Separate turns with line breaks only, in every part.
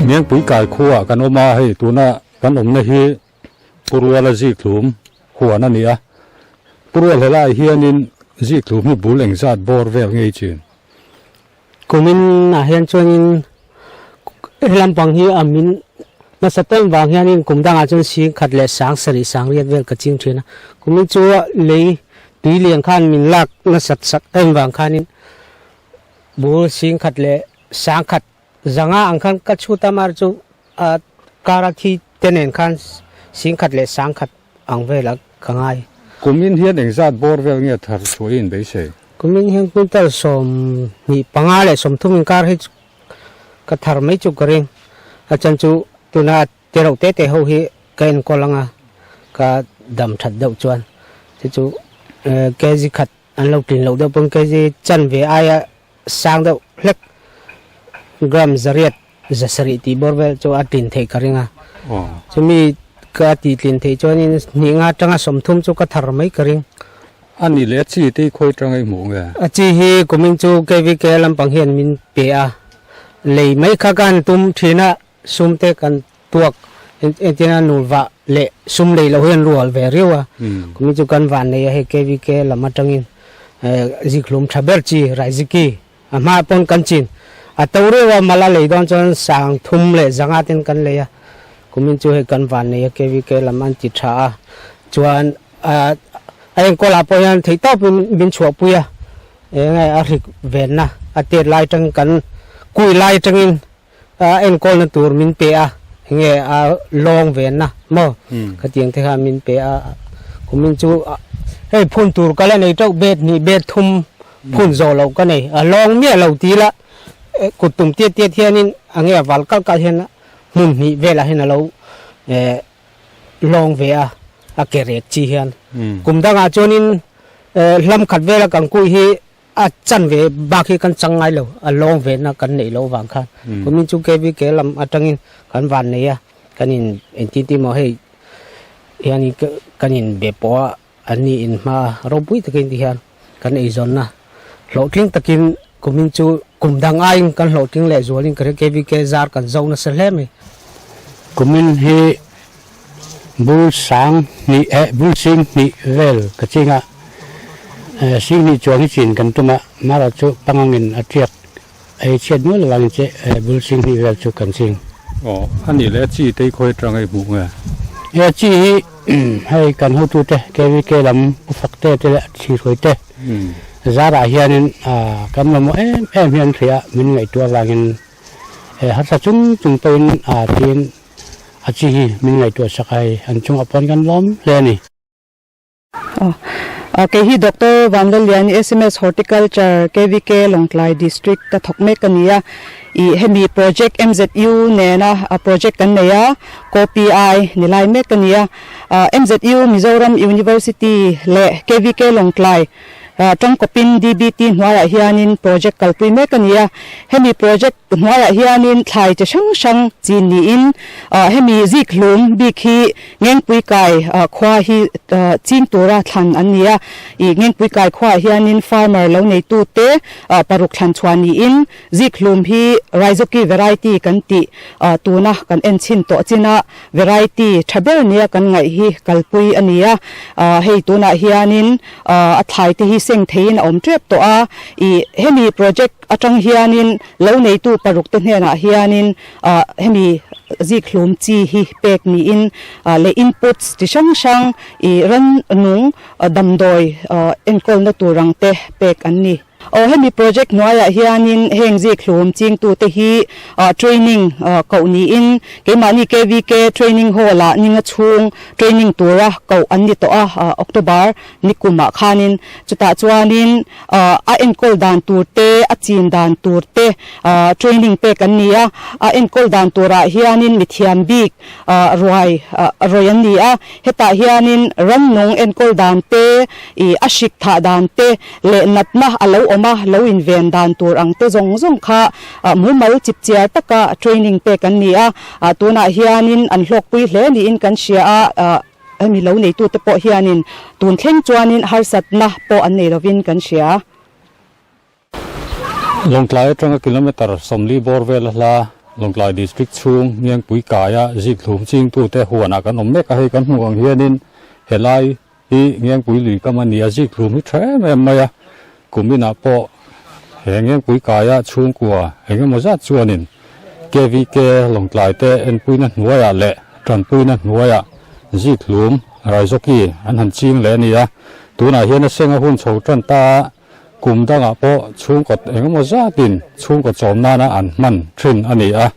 Ngengpui kai khuaah kan awm a, hei tuna kan awmna hi Pu Ruala Zikhlum huan a ni a. Pu Rual helaiah hianin Zikhlum hi bul engzat bawr vel ngei chin?
Kumin ah hian chuanin he lampang hi a min nasa tawn vang hianin kum dangah chuan sing khat leh sang sarih sang riat vel ka ching thin a. Kumin chu lei tui lian khan min lak nasat sak em vang khanin bul sing khat leh sang khat zanga ang khan ka chhut a mar chu a kara thi te nen khan sing khat leh sang khat ang velah ka ngai.
Kumin hian engzat bawr vel nge thar chhuah in beisei?
Kumin hian quintal 25 leh 30 inkar hi ka thar mai chu ka ring. A chan chu tuna te reuh te te ho hi ka enkawl anga ka dam that deuh chuan chu chu kg khat an lo tlin loh deuh pawn kg chanve aia sang deuh hlek gram zariat zasarih tih bawr vel chu a tlin theih ka ring a. Chumi ka tih tlin theih chuanin hnih nga atanga 30 chu ka thar mai ka ring.
A nih leh a chi te hi khawi atanga i hmuh nge?
A chi hi kumin chu KVK lampang hian min pe a, lei mai kha ka han tum thin a, sum te kan tuak entirna nu vah leh sum lei loh hian rual ve riau a, kumin chu kan van nei a hei KVK lam atangin zikhlum tha ber chi Raiziki a hma pawn kan chin a to riau a, mala lei dawn chuan sang thum leh zanga ten kan lei a, kumin chu hei kan van nei a KVK lam an ti tha a, chuan a enkawl ah pawh hian theih tawpin min chhuahpui a, enge a hrik venna a tet lai atangin kan kui lai atangin a enkawlna tur min pe a enge a lawng venna maw khatiang te kha min pe a kumin chu hei phun tur ka la nei teuh bet hnih bet thum phun zawh loh ka nei a lawng miah lo ti ila kut tum tiat tiat hianin enge a val kalh kalh hian hmun hnih velah hian a lo eh lawng ve a a ke rek chi hian kum dangah chuanin hlam khat vela kan kuih hi A chan ve bak hi kan chang ngai lo, a lawng ve na kan neih loh vang khan. Kumin chu KVK lam atangin kan van nei a, kan in engtin ti maw hei hianin kan in be pawh a, an ni in hma ropui takin ti hian kan eizawnna hlawhtling takin kumin chu kum dang aiin kan hlawhtling leh zualin ka hria KVK zar kan zo nasa hle mai.
Kumin hi Bul sang hnih eh bul sing hnih vel ka ching a, sing hnih chuang hi chin kan tum a, mara chu pangangin a tiak ei chhiat nual avangin che bul sing hnih vel chu kan ching.
Aw, a nih leh a chi te hi khawi atanga i hmuh nge?
E a chi hi hei kan hotute KVK lam pu Fakte te leh Thihruai te zarah hianin kan mamawh em em hian hria min ngaihtuah avangin harsa chung chung pawhin tiin A chi hi min ngaihtuah sak a hei an chungah pawn kan lawm hle a ni.
Kei hi Doctor Vanlalliani sms Horticulture KVK Lawngtlai District ka thawk mek a ni a. Ih hemi project MZU nena project kan nei a, CoPI ni lai mek a ni a. MZU Mizoram University leh KVK Lawngtlai tawngkawpin DBT hnuaiah hianin project kalpui mek a ni a. Hemi project Hnuaiah hianin thlai chi hrang hrang chin niin hemi zik hlum bik hi Ngengpui kai khua hi ching tura thlan an ni a. Ih Ngengpui kai khuaah hianin farmer lo neitute paruk thlan chhuah niin zik hlum hi Raizoki variety kan tih tuna kan en chhin tawh china variety tha ber nia kan ngaih hi kalpui a ni a. Hei tunah hianin a thlai te hi seng theiin a awm tep tawh a. Ih hemi project Atang hianin lo neitu paruk te hnenah hianin hemi zik hlum chi hi pek niin leh inputs chi hrang hrang ih ran nung damdawi enkawlna tur ang te pek an ni. Aw hemi project hnuaiah hianin heng zik hlum chingtute hi training koh niin keimahni KVK training hall-ah ninga chhung training tura koh an ni tawh a, October ni kumah khanin chutah chuanin a enkawl dan tur te, a chin dan tur te training pek an ni a, a enkawl dan turah hianin mithiam bik ruai rawih an ni a, hetah hianin rannung enkawl dan te, ih a hrik thah dan te leh natna a lo awm a, lo inven dan tur ang te zawng zawng kha mumal chipchiar taka training pek an ni a, tunah hianin an hlawkpui hle niin kan hria a. Hemi lo neitute pawh hianin tun thleng chuanin harsatna pawh an nei lovin kan hria.
Lawngtlai atanga kilometre 40 bawr vel a hla. Lawngtlai District chhung Ngengpui kaia zikhlum chingtute huanah kan awm mek a, hei kan hmuh ang hianin helai hi Ngengpui lui kam a ni a, zikhlum hi tha em em mai a, kum inah pawh he Ngengpui kaia chhungkua eng emaw zat chuanin KVK Lawngtlai te enpuina hnuaiah leh tanpuina hnuaiah zikhlum Raizawki an han ching leh a ni a, tunah hian a seng a hun chho tan ta a. Kum dangah pawh chhungkaw eng emaw zatin chhungkaw chawm nana an hman thin a ni a,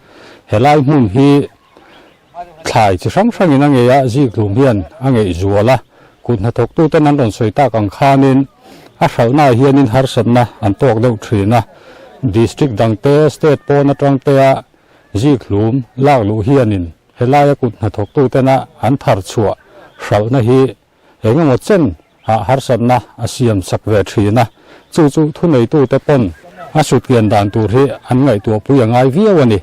helai hmun hi thlai chi hrang hrangin a ngei a, zikhlum hian a ngeih zual a, kut hnathawktuten an rawn sawi tak ang khanin a hralhnaah hianin harsatna an tawk deuh thin a, district dangte state pawn atangtea zikhlum lak luh hianin helaia kut hnathawktutena an thar chhuah hralhna hi Eng emaw chen ah harsatna a siam sak ve thin a, chu chu thuneitute pawn a sutkian dan tur hi an ngaihtuahpui a ngai viau a ni.